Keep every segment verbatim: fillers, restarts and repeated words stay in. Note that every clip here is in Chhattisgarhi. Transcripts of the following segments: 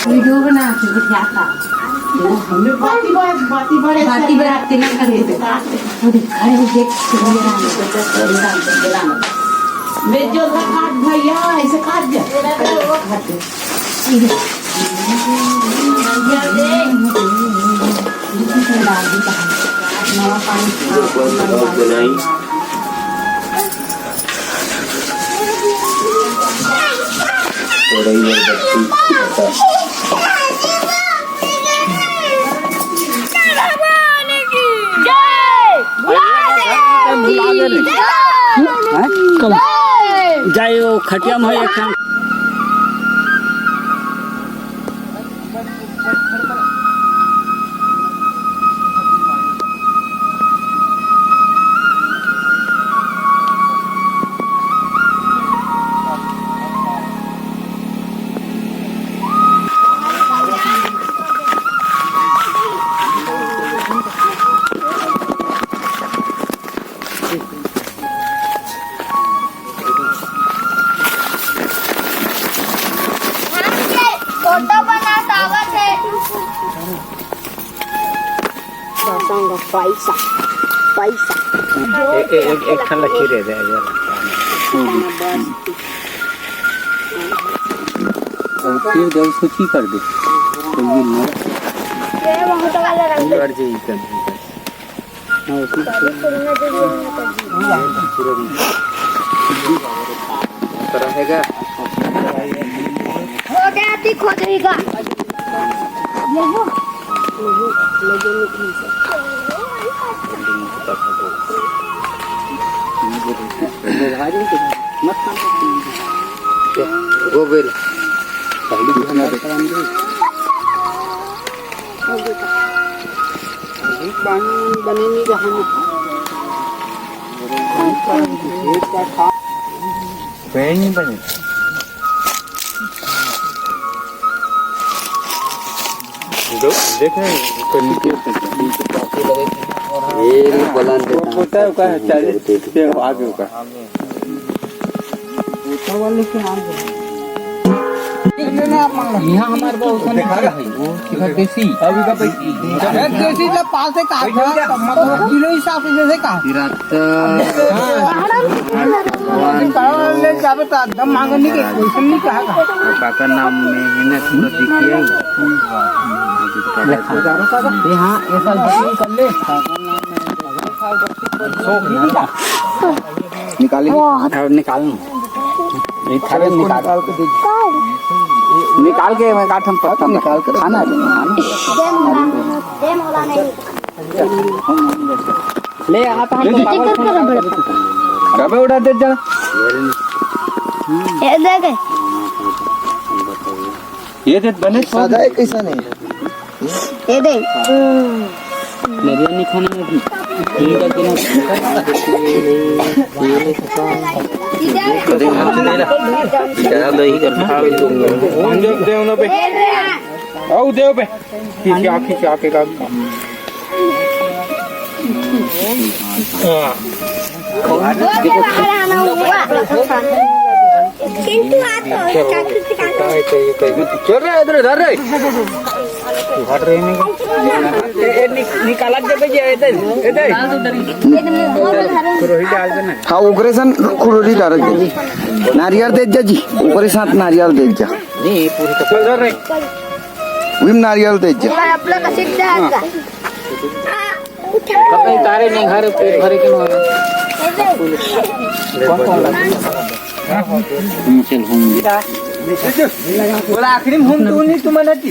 वीडियो बना के जाता। बाती बात, बाती बात, बाती बात ना करे। वो देख, खड़े हो, देख, बेजोर का काट भैया, ऐसे काट दे। हैं? कब? जाए वो खटिया में है एक ठाम। फोटो बनात आवत हे। पैसा, पैसा। ए-, ए-, एक, एक ठन लकीर हे, दे, दे। और फिर दे, उसको की कर दे? तो ये मार। ये बहुत वाला रंग। ये और जे, ये कर, ये कर। हाँ, उसमें तो रहेगा। हो गया, ठीक हो जाएगा। ये हो। मत कर। गोबेल। पहली भी हमारे बने नहीं रहा ना। पेड़ नहीं बने। दो, देख रहे हैं, ऊपर नीचे, नीचे काफी लगे थे। ये भी बलन वो देता होता है, ओकर चालीस के आगे ओकर। ऊपर वाले के आगे। यहाँ हमारे पास उतना नहीं है, वो देसी। अभी का पैसा? देसी जब पास है, कहा था, मतलब, किलो हिसाब से जैसे कहा। हाँ। ले जाबे त एकदम मांगे नहीं के, वैसे नहीं कहा का। काका नाम में ही ना पूरा दिखिए। ये हाँ, ये साल बुकिंग कर ले। निकालिए। अब निकाल। ये थारे इसको निकाल। निकाल के दे। निकाल के मैं काटम पत्ता निकाल के खाना है, खाना। ले, आता हम तो पागल फोन लगा देते। कबे उड़ा दे जा। ये दे दे। ये दे बने तो। सादा है, कैसा नहीं? ये दे। नरिया नहीं खाना है अभी। ठीक है, बिना। ज्यादा दही कर। आओ, देव पे। खींच के, खींच के, आके का। हाँ। चिंटू, आ तो, चाकू से काट। चल रे, इधर, इधर रे। हट रहे नहीं। ए, ए, नि-, निकाला दे भैया, इधर, इधर। रोहित डाल देना। हाँ, ओकरे सन खुरड़ी डाल दे। नारियल दे जा जी, ओकरे साथ नारियल दे जा। नहीं, पूरी तो चल रे। उही म नारियल दे जा। पूरा अपना का सीधा है का? कतई तारे नहीं घर पेट भरे के मारे। हम चल घूम। बोला आखिरी में हम तू नहीं तुम ना की।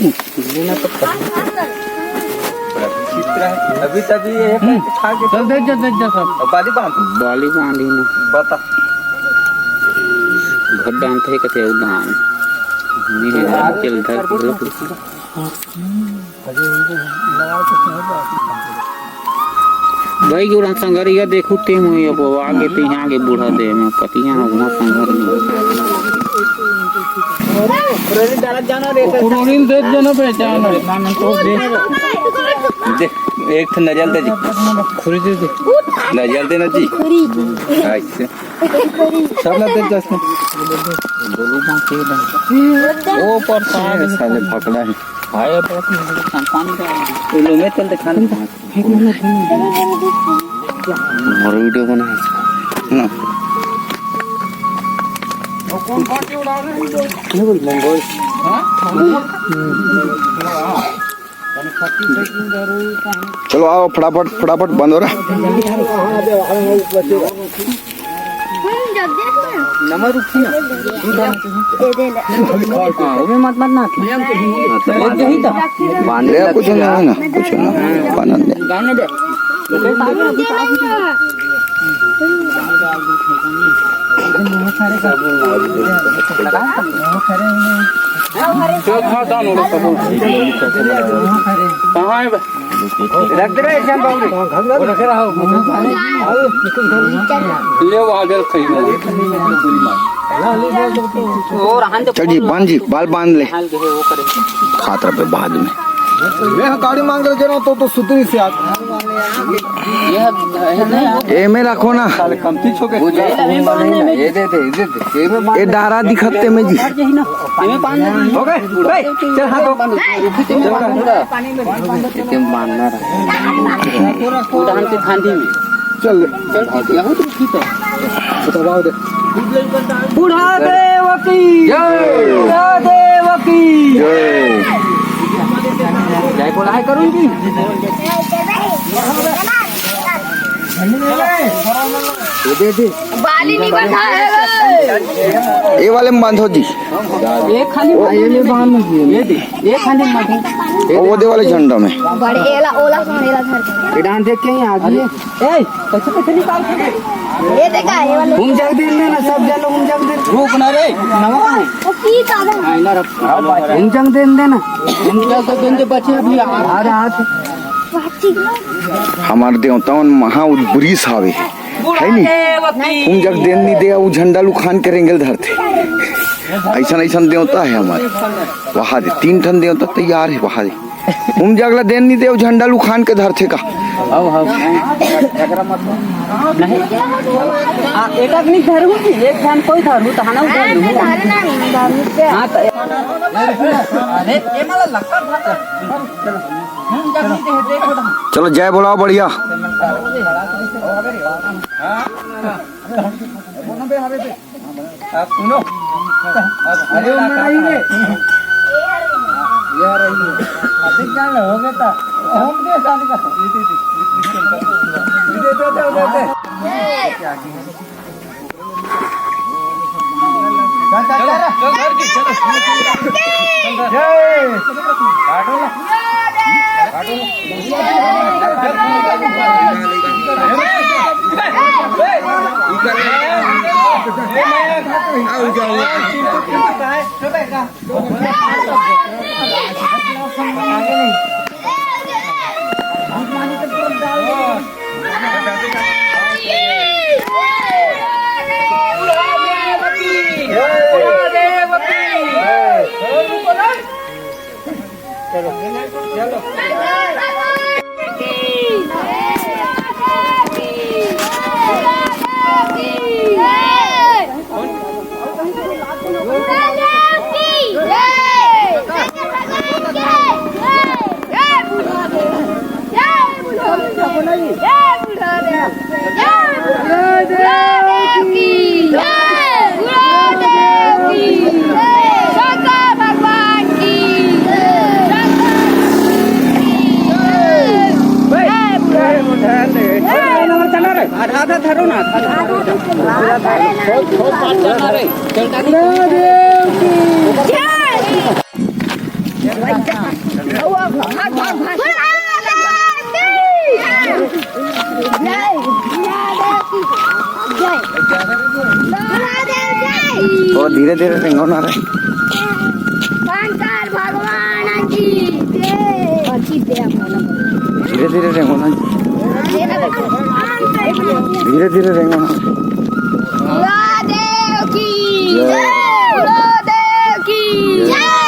अभी तभी ये खा के चल दे जा, दे जा सब। अब बाली बांध। बाली बांधी ना। बता। भड्डान थे कते उदान। नहीं है, चल धर। भाई, गोरा संगरिया देखू ते मुई अब आगे ते यहाँ के बूढ़ा दे में कतिया में वहाँ संगर में। कुड़ुरिन दे देना पहचान। देख, एक ठन नरियल दे जी। खुरी दे दे। नरियल देना जी। अच्छा। सब ला दे दस में। ओ प्रसाद है, साले भकला है। हाय, बहुत संतान का। ये लो, मैं चल दिखा दे। और वीडियो बना है ना। चलो आओ, फटाफट, फटाफट बंद हो रहा। नंबर रुकिए। हाँ, वो भी मत, मत ना। वो यही तो। ले, कुछ ना, ना, कुछ ना, आनंद है। गाने दे। कहाँ है बे? रख दे रे, एक जन बाबू रे। ले वो आगे रख। चल जी, बांध जी, बाल बांध ले। खात रहे बाद में। मैं गाड़ी मांग के रखे रहा हूँ, तो, तो सुतरी से आप। ये में रखो ना। ये दे दे, ये दे दे। ये में ये डारा दिखत ते में जी। हो गए? चल, हाथ धो। इतने बांधना रहा। उड़ान के खांधी में। चल। चल, ठीक है। हो तो ठीक है। बताओ दे। बूढ़ा देव की। जय। बूढ़ा देव की। जय। जय बोला है करूँ जी। ये दे दे। बाली नहीं बंधा है। ये वाले में बांधो जी। एक खाली ये में बांध दीजिए। ये दे। एक खाली में बांधो। वो दे वाले झंडा में। बड़े एला, ओला, सोन एला धर दे। ये डांस देख के ही आ गई। ए, कैसे, कैसे निकाल के? ये देखा, ये वाले। घूम जाके दे देना, सब जन लोग घूम जाके दे। रुक ना रे। नमक। वो की कागज। हाँ, इधर रख। घूम जाके दे देना। घूम जाके दे दे, बचे अभी आ। आ रहा हाथ। हमार देवता मन महा उद्बरीस हावे, है नी? हम जग देन नी दे, उ झंडा लुखान के रेंगल धरथे। ऐसन, ऐसन देवता है हमारे। वहाँ दे, तीन ठन देवता तैयार है वहाँ दे। हम जग ला देन नी दे, उ झंडा लुखान के धरथे का। अब, अब। नहीं। आ, एक आदमी धरू, एक ठन कोई धरू, तो हना उधर नहीं, लू। धरू नहीं, धरू क्या? हाँ, तो अरे, ये मला लक्का था। चलो, जय बोलाओ, बढ़िया। आधा आधा धरो ना, आधा आधा धरो। तो धीरे धीरे रेंगो ना रे। शंकर भगवान की जय। धीरे धीरे रेंगो ना। धीरे धीरे रेंगो ना। गुरुदेव की जय। गुरुदेव की जय।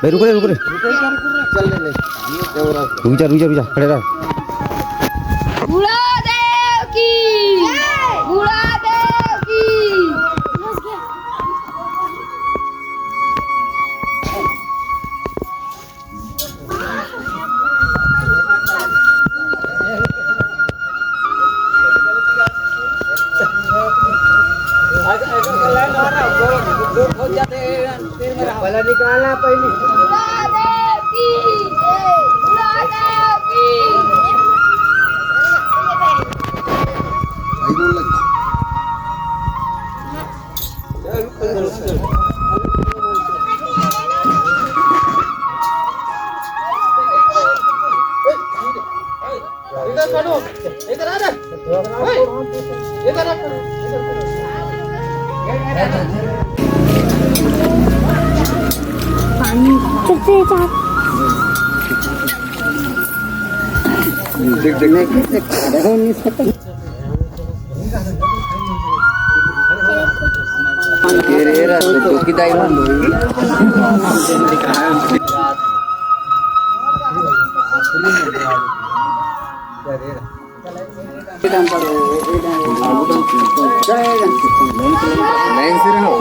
भाई, रुक रे, रुक रे। चल ले, ले। रुक जा, रुक जा, रुक जा, खड़े रह। गुरुदेव की, गुरुदेव की। पहले निकालना, पहले। इधर छोड़ो, इधर आ रे। ओए, इधर आ। पानी। देख, देख, देख। ये रे, रे, तो, तो किधर है? लाइन से रहो।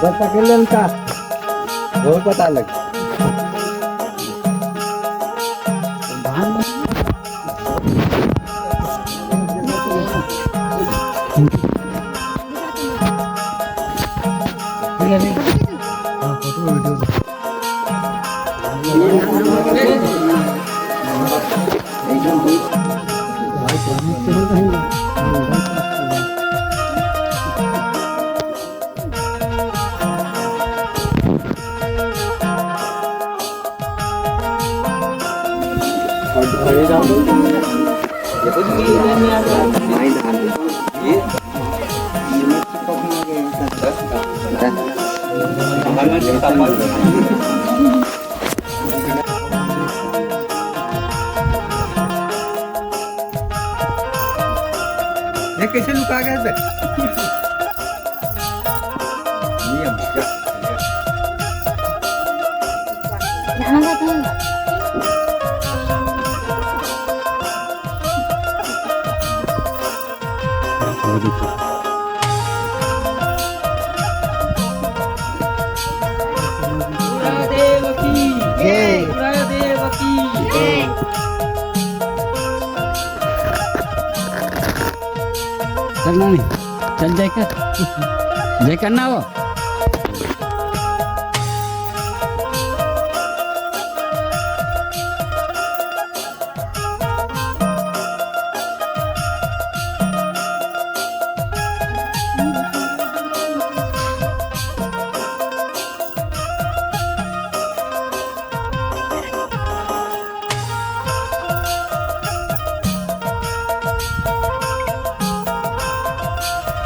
बस अकेले का बहुत पता लग। ये कैसे लुका गया सर? चल नानी, चल जय कर, जय करना हो।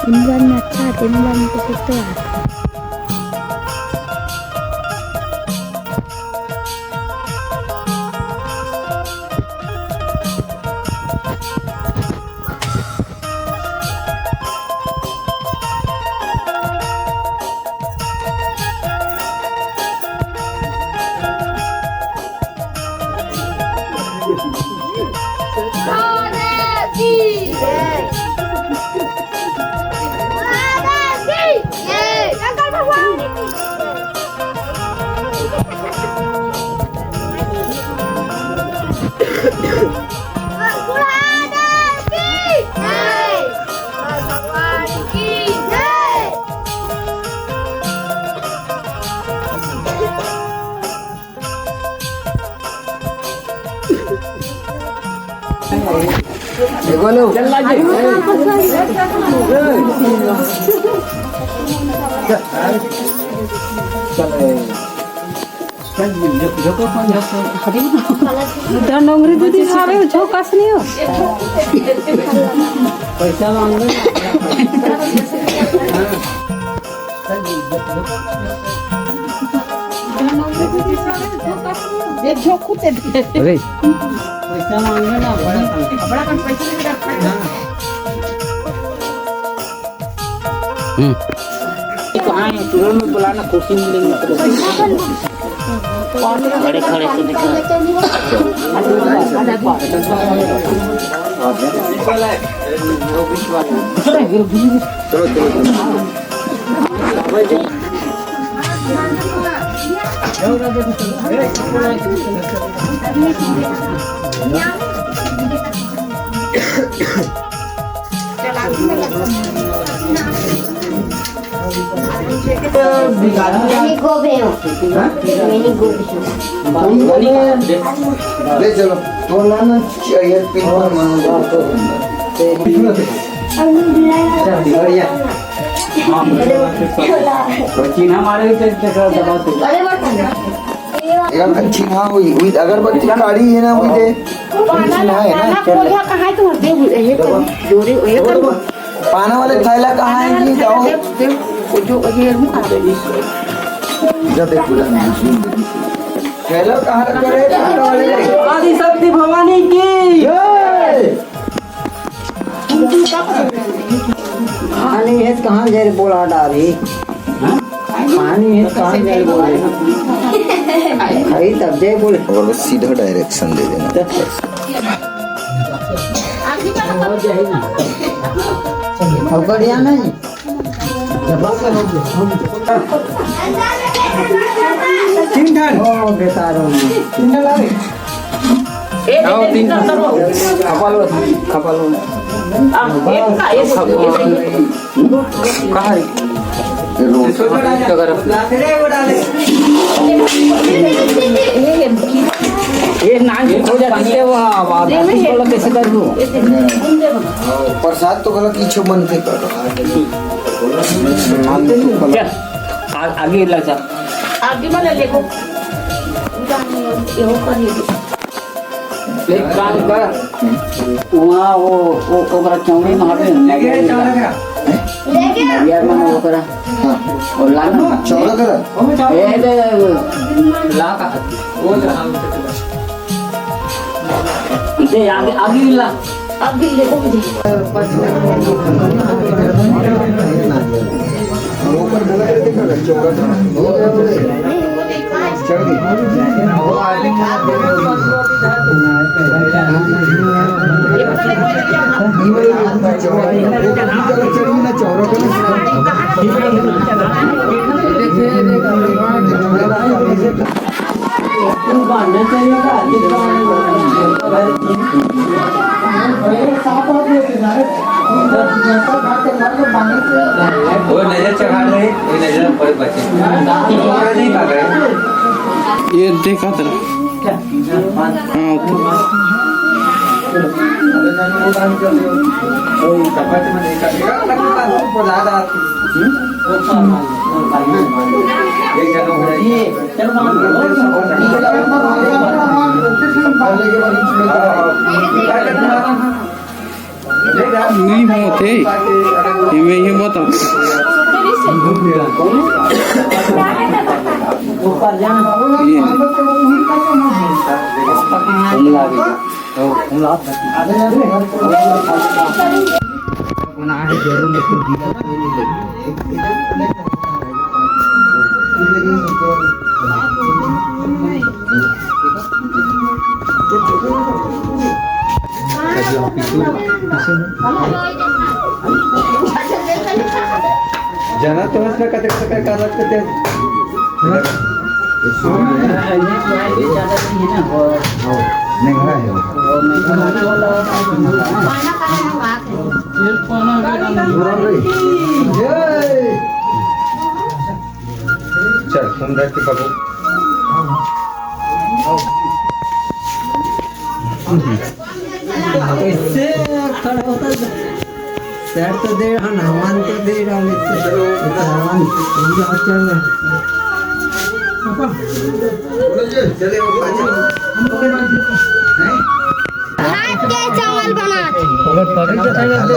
इंग्लैंड में अच्छा है, इंग्लैंड में तो कुछ तो है। भगवान की जय। डोंगरी दीदी खावे, झोंकस नहीं हो। पैसा मांगे। अरे। पैसा मांगे ना, बड़ा कम। बड़ा कम पैसा दे रखा है। हम्म। कहाँ है? तुरंत में बुलाना, कुर्सी मिलेंगे। खड़े खड़े से दिखा। चलो, चलो, चलो। मैंने गोभी हो। हाँ? मैंने गोभी। ले चलो। तो ना, ना, ये पिंक वाला। बढ़िया। हाँ, चिन्हा मारे तो इतना दबा दो। अरे, बर्तन। एक अच्छी ना हुई, हुई अगरबत्ती काढ़ी है ना, हुई दे। पाना, चिन्हा है ना? पाना खोजा कहाँ है तुम्हारे? दे, ये तो जोड़ी, ये तो पाना वाले थैला कहाँ है? ये जाओ। दे, दे, वो जो ये मुँह खा गई। जा देख, पूरा थैला कहाँ रखा है? पाना वाले। आदि शक्ति भवानी की। जय। खानी है तो कहाँ जाए बोला डारी? खानी है तो कहाँ जाए बोले? खाई तब जाए बोले। और बस सीधा डायरेक्शन दे देना। अब बढ़िया नहीं। तीन ठन। ओ, बेकार हो गया। तीन ठन आ गए। आओ, तीन ठन। खपा लो, खपा लो। कहाँ है? ये नान खो जाती है, वो आवाज। कैसे करूँ? प्रसाद तो गलत पीछे बंद कर। चल, आ-, आगे लग जा। आगे वाला लेको। ये हो कर ये। एक काम कर, वहाँ वो, वो, ओकरा चौड़ी में हटे, नरियर में ओकरा, हाँ। और लाना। चौड़ा करा। ए, दे, ला का। दे, आगे, आगे ला। अब भी देखो मुझे। वो नजर चढ़ा ले, ये नजर पर बचे। नहीं खा रहे। ये देखा तेरा। हाँ, ओके। नहीं होते, ये मैं ये बता। ये। जाना तो उसमें कते कते का रखते थे। हाँ? नहीं है। चल, हम रख के बाबू। कैसे खड़ा होता है? सर तो दे रहा, हनुमान तो दे रहा, लेकिन हनुमान पूरा चल रहा। हाथ के चावल बनात। ओकर पकड़ के खाएगा, दे।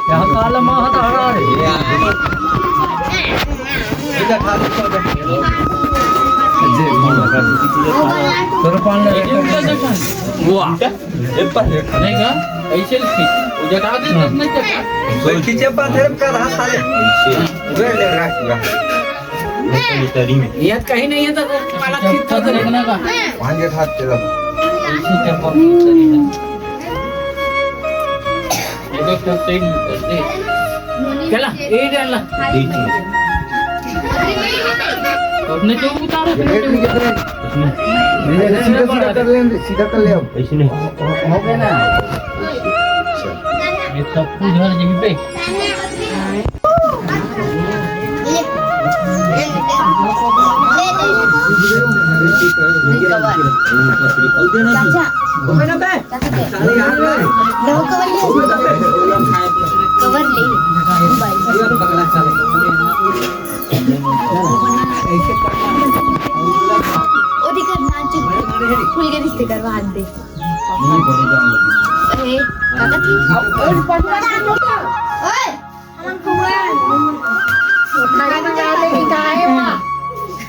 यहाँ काला माँ हटा हटा रे। तोरे पान ले। वाह। एक बार देख। नहीं का? ऐसे खींच। वो जटा दे, तब नहीं जटा। कोई खींचे पाथर का रहा साले। वे ले रहा पूरा। ये कहीं नहीं है तो काला खींच तो देखना का। वहाँ के हाथ चला। ऐसे चप्पल खींच रही है। ये तो सब सही नहीं करते। चला, ये डालना। बीच में। अपने क्यों उतारो? ये सीधा, सीधा कर ले, सीधा कर ले अब। ऐसे नहीं। हो गया ना? ये सब कुछ हर जगह पे। चाचा, वो कवर ले, कवर ले। ओ दिक्कत ना, चुप। फूल के रिश्ते करवा हाथ दे। ए, काका थी। ओए, ओए। खाना मंगा ले, कि का है वहाँ?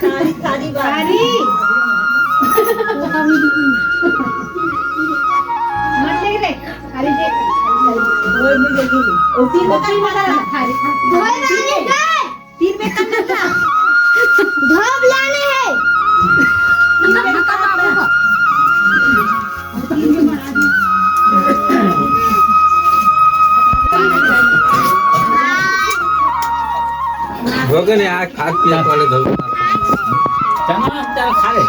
खाली, खाली बात। खाली। मत ले रे, खाली दे। ओए, ओए, ओए, ओए। खाली, खाली। तीन में कम करना। धोब लाने हैं। हो गए ना यार, खा पिया पहले धोब। चल, चल, खा ले।